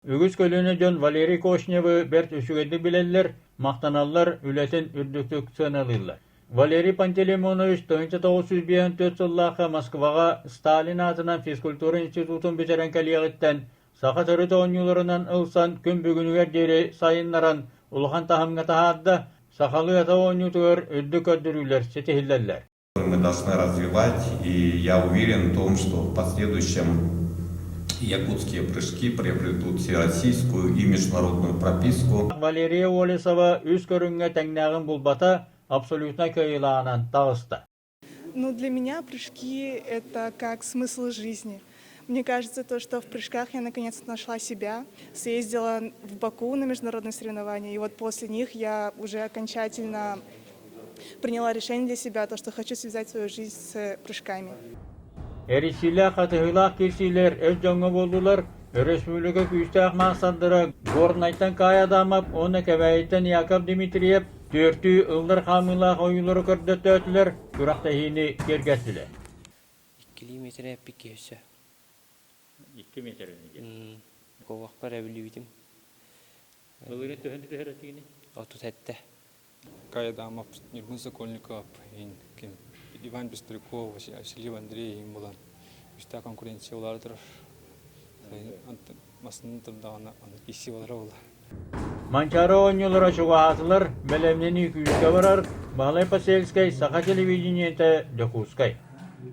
Үгүс көлүөнэ дьон Валерий Кочневы бэрт үчүгэйдик билэллэр, махтаналлар, үлэтин үрдүктүк сыаналыыллар. Валерий Пантелеймонович 1954 сыллаахха Москваҕа Сталин аатынан физкультура институтун бүтэрэн кэлиэҕиттэн саха төрүт оонньууларынан ылсан күн бүгүнүгэр диэри сайыннаран улахан таһымҥа таһаарда, сахалыы ата оонньуутугар үрдүк көрдөрүүлэр ситиһиллэллэр. Мы должны развивать, и я уверен в том, что в последующем якутские прыжки приобретут всероссийскую и международную прописку. Валерия Олесова үс көрүҥҥэ тэҥнээҕин булбата, абсолютно кыайыылааҕынан таҕыста. Ну, для меня прыжки – это как смысл жизни. Мне кажется, то, что в прыжках я наконец-то нашла себя, съездила в Баку на международные соревнования, и вот после них я уже окончательно приняла решение для себя, то, что хочу связать свою жизнь с прыжками. Эрийсиилээх хатыһыылаах киирсиилэр эр дьоҥҥо буоллулар, өрөспүүбүлүкэ күүстээх маастардара Горнайтан Кай Адамов уонна Кэбээйиттэн Яков Дмитриев түөртүү ыллар хаамыылаах ойуулары көрдөттөөтүлэр, күрэхтэһиини киэргэттилэр. Иккилии миэтэрэ эппит киһи өссө. Икки миэтэрэни диэн. Куобахпар эбиллибитим. Былырыын төһөнү түһэр этигиний? 37. Кай Адамов, Ньургун Сокольников, ким Иван Пестряков, Василий Андрей булан үстээх конкуренция улаары турар. Массыына турдаҕына аны киирсии буолара буолла. Манчаары оонньуулара чугаһаатылар, бэлэмнэнии күүскэ барар, Баһылай Посельскай, Саха телевидениетэ, Дьокуускай.